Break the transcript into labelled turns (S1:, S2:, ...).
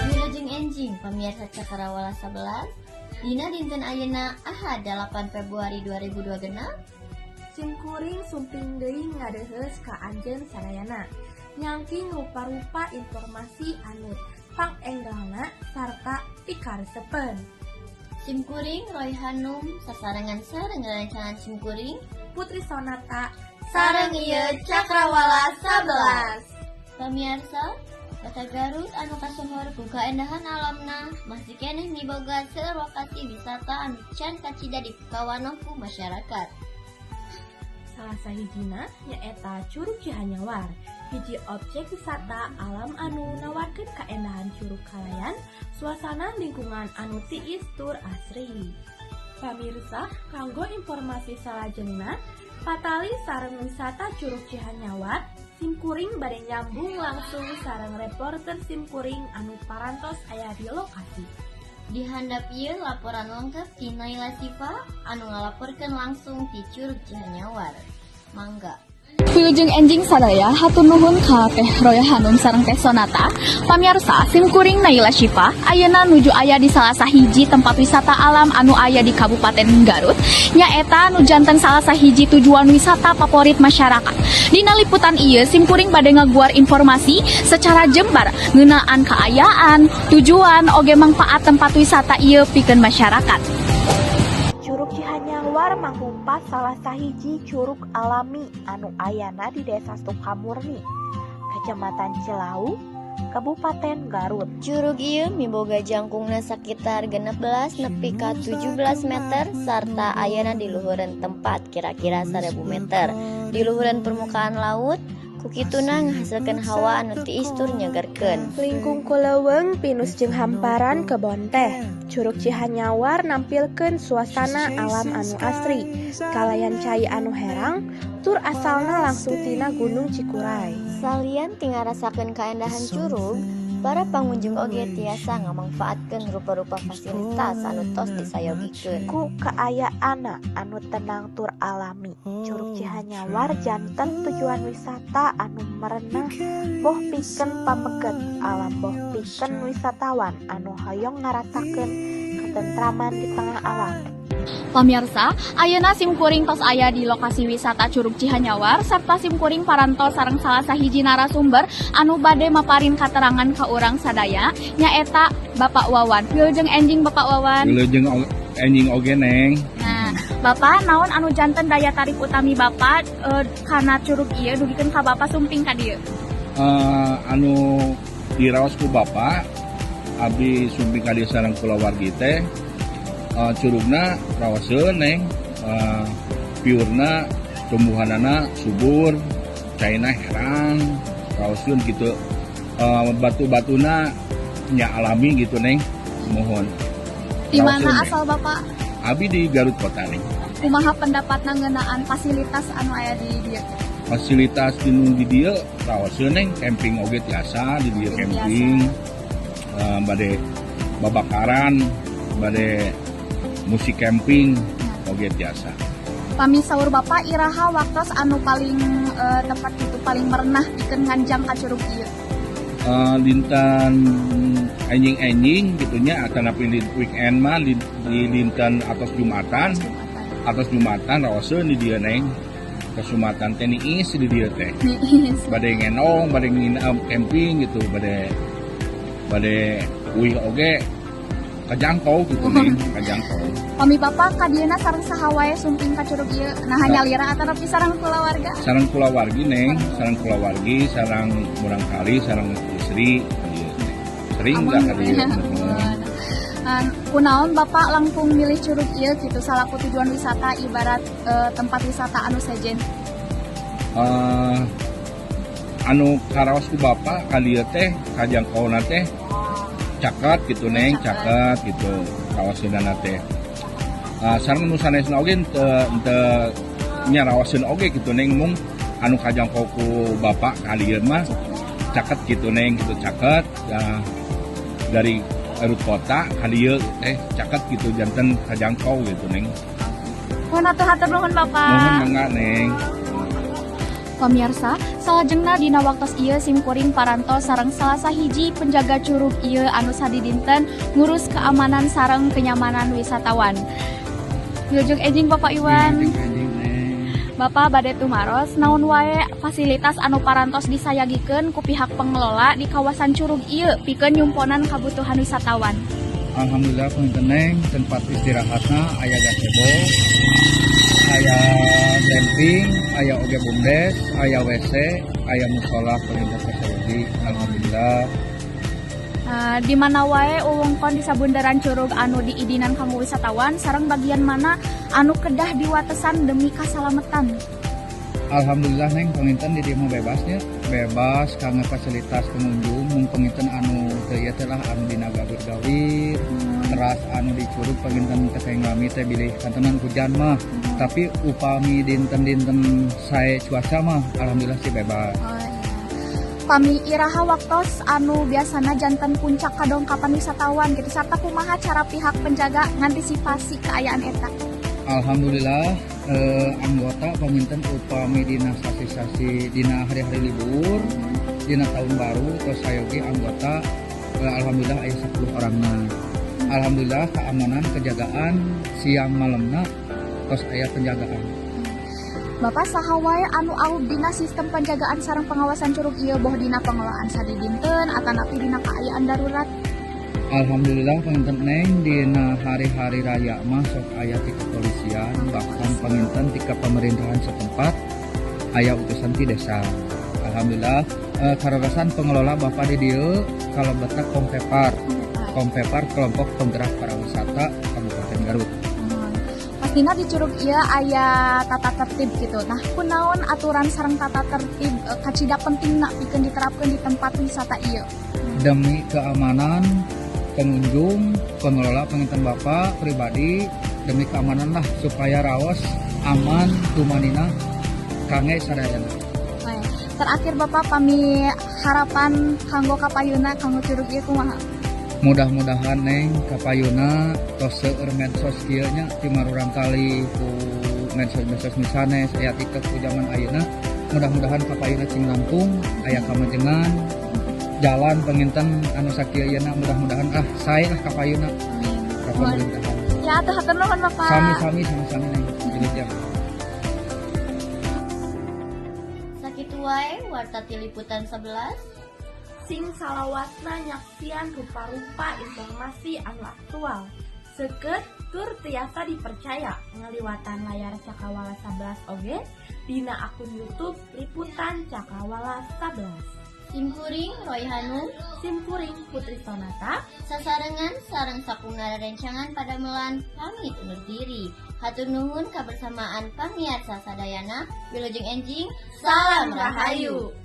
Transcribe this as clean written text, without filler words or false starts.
S1: Wilujeng enjing, pemirsa Cakrawala 11. Dina dinten ayeuna, Ahad, 8 Februari 2026.
S2: Sim kuring sumping deui ngadeuheus ka anjeun sadayana. Nyangking rupa-rupa informasi anu pangenggalna sarta pikaresepeun.
S1: Sim kuring Roy Hanum sasarengan sareng rerencangan sim kuring
S2: Putri Sonata.
S1: Sareng ieu Cakrawala 11. Pemirsa, Kota Garut anu kasohor ku kaendahan alamna masih keneh miboga seueur lokasi wisata anu can kacida dipikawanoh ku masyarakat.
S2: Salah sahijina nyaeta Curug Cihanyawar, hiji objek wisata alam anu nawarkeun kaendahan curug kalayan suasana lingkungan anu tiis tur asri. Pamirsa, kanggo informasi salajengna patali sareng wisata Curug Cihanyawar, simkuring bade nyambung langsung sareng reporter simkuring anu parantos aya di lokasi.
S1: Di handap ieu laporan lengkap ti Naila Sifa anu ngalaporkeun langsung ti Curug Cihanyawar. Mangga.
S3: Wilujeng enjing sadaya, hatur nuhun ka Teh Roya Hanum sareng Teh Sonata. Pamiarsa, sim kuring Naila Syifa ayeuna nuju aya di salah sahiji tempat wisata alam anu aya di Kabupaten Garut, nyaeta nu janten salah sahiji tujuan wisata favorit masyarakat. Dina liputan ieu, sim kuring bade ngaguar informasi secara jembar ngeunaan kaayaan, tujuan, oge manfaat tempat wisata ieu pikeun masyarakat.
S2: Curug Cihanyawar mangrupa salah sahiji curug alami anu ayana di Desa Sukamurni, Kecamatan Cilawu, Kabupaten Garut.
S1: Curug ieu miboga jangkungna sakitar 16 nepi ka 17 meter sarta ayana di luhureun tempat kira-kira 1000 meter di luhureun permukaan laut, ku kituna ngahasilkeun hawa anu tiis tur nyegerkeun.
S2: Lingkung ku leuweung pinus jeung hamparan kebon teh, Curug Cihanyawar nampilkeun suasana alam anu asri, kalayan cai anu herang, tur asalna langsung tina Gunung Cikuray.
S1: Salian ti ngarasakeun kaendahan curug, para pangunjung oge tiasa ngamangfaatkeun rupa-rupa fasilitas anu tos disayogikeun.
S2: Ku kaayaanna anu tenang tur alami, Curug Cihanyawar janten tujuan wisata anu merenah boh pikeun pameget alam, boh pikeun wisatawan anu hoyong ngarasakeun katentraman di tengah alam.
S3: Pamirsa, ayeuna sim kuring tos aya di lokasi wisata Curug Cihanyawar serta sim kuring parantos sareng salah sahiji narasumber anu bade maparin katerangan ka urang sadaya, nyaeta Bapak Wawan. Wilujeng enjing, Bapak Wawan.
S4: Wilujeng enjing oge, Neng.
S3: Nah, Bapak, naon anu janten daya tarik utami Bapak kana curug ieu dugikeun ka Bapak sumping ka dieu?
S4: Anu diraos ku Bapak abdi sumping ka dieu sareng kulawargi teh curugna rawaseun, Neng, piurna, tumbuhanana subur, caina herang, rawaseun gitu, batu-batuna nya alami gitu, Neng, mohon.
S3: Di mana
S4: Rawaseun, Neng.
S3: Asal Bapak?
S4: Abi di Garut kota, Neng.
S3: Kumaha pendapatna ngeunaan fasilitas anu aya di dieu?
S4: Fasilitas di nu di dieu rawaseun, Neng, camping oge tiasa di dieu, camping. Bade babakaran, bade musik camping oge tiasa.
S3: Pami saur Bapak, iraha waktos anu paling tepat gitu, paling merenah pikeun nganjang ka curug ieu?
S4: Dinten enjing-enjing gitunya atau di weekend mah di dinten atos Jumatan.
S3: Jumatan.
S4: Atos Jumatan rawaseun di dieu, Neng. Atos Jumatan teh niis di dieu teh.
S3: Niis.
S4: Bade ngendong, bade nginep camping gitu, bade bade uih oge kajangkau gitu, Neng, kajangkau.
S3: Pami Bapak kadieuna sareng saha wae sumping ka curug ieu? Nah, nyalira atanapi sareng kulawarga?
S4: Sareng kulawargi, Neng, sareng kulawargi, sareng murangkali, sareng istri ka dieu teh. Sering dah ka dieu. Nuhun.
S3: Kunaon Bapak langkung milih curug ieu gitu salaku tujuan wisata, ibarat tempat wisata anu sejen?
S4: Anu karaos ku Bapak ka dieu teh kajangkauna teh caket gitu, Neng, caket gitu kawasanana teh. Sareng nu sanesna oge teu teu nya rawaseun oge gitu, Neng, mung anu kajangkau ku Bapak ka dieu mah caket gitu, Neng, gitu, caket ya, dari Garut kota ka dieu teh caket gitu, janten kajangkau gitu, Neng.
S3: Mohon atuh, hatur nuhun, Bapak.
S4: Mohon, mangga, Neng.
S3: Pamirsa, salajengna dina waktos ieu simkuring parantos sareng salah sahiji penjaga curug ieu anu sadidinten ngurus keamanan sareng kenyamanan wisatawan. Wilujeng enjing, Bapak Iwan.
S5: Wilujeng enjing, Neng.
S3: Bapak bade tumaros, naon wae fasilitas anu parantos disayagikeun ku pihak pengelola di kawasan curug ieu pikeun nyumponan kabutuhan wisatawan?
S5: Alhamdulillah punten, Neng, tempat istirahatna aya gazebo, aya glamping, aya oge bumdes, aya WC, aya musola pelintas teknologi. Alhamdulillah.
S3: Di mana wae wewengkon di sabunderan curug anu diidinan kanggo wisatawan sareng bagian mana anu kedah diwatesan demi kasalametan?
S5: Alhamdulillah, Neng, panginten di dieu mah bebasnya, bebas kanggo fasilitas pengunjung. Mung panginten anu teu ieu teh lah anu dina gawir-gawir, teras anu di curug panginten teh lami teh bilih kantenan hujan mah. Tapi upami dinten-dinten sae cuaca mah alhamdulillah sih bebas.
S3: Oh, iya. Pami iraha waktos anu biasana janten puncak kadongkapan wisatawan gitu, serta kumaha cara pihak penjaga ngantisipasi keayaan eta?
S5: Alhamdulillah, anggota panginten upami dina sasi-sasi, dina hari-hari libur, dina tahun baru terus sayogi anggota, alhamdulillah aya 10 orangna. Alhamdulillah keamanan kejagaan siang malamna terus aya penjagaan.
S3: Bapak, saha wae anu aub dina sistem penjagaan sareng pengawasan curug ieu, boh dina pengelolaan sadidinten atanapi dina kaayaan darurat?
S5: Alhamdulillah panginten, Neng, dina hari-hari raya mah sok aya ti kepolisian, bahkan panginten ti pemerintahan setempat aya utusan ti desa. Alhamdulillah, karaosan pengelola Bapak di dieu kalebetna Kompepar. Kompepar kelompok penggerak pariwisata Kabupaten Garut.
S3: Pastina di curug ieu aya tata tertib gitu. Nah, kunaon aturan sareng tata tertib kacida pentingna pikeun diterapkeun di tempat wisata ieu?
S5: Demi keamanan pengunjung, pengelola panginten Bapak pribadi demi keamanan lah supaya raos aman tumaninah kangge sadayana.
S3: Baik. Terakhir Bapak, pami harapan kanggo kapayuna kanggo curug ieu kumaha?
S5: Mudah-mudahan, Neng, kapayuna tos seueur medsos kieu nya ti murangkalih ku medsos-medsos nu sanes aya TikTok ku zaman ayeuna, mudah-mudahan kapayuna cing langkung aya kamajengan jalan panginten anu sakieu yeuna, mudah-mudahan ah sae lah kapayuna ka pemerintahan.
S3: Ya, atuh hatur nuhun, Bapak.
S5: Sami-sami, sami-sami, Neng. Wilujeng.
S1: Sakitu wae warta ti Liputan 11.
S2: Sing salawasna nyaksian rupa-rupa informasi anu aktual. Seukeut tur tiasa dipercaya ngaliwatan layar Cakrawala 11 oge dina akun YouTube Liputan Cakrawala 11.
S1: Simkuring Roy Hanum.
S2: Simkuring Putri Sonata.
S1: Sasarengan sareng sakumna rencangan padamelan pamit undur diri. Hatur nuhun kebersamaan pamiarsa sadayana. Wilujeng enjing, salam rahayu.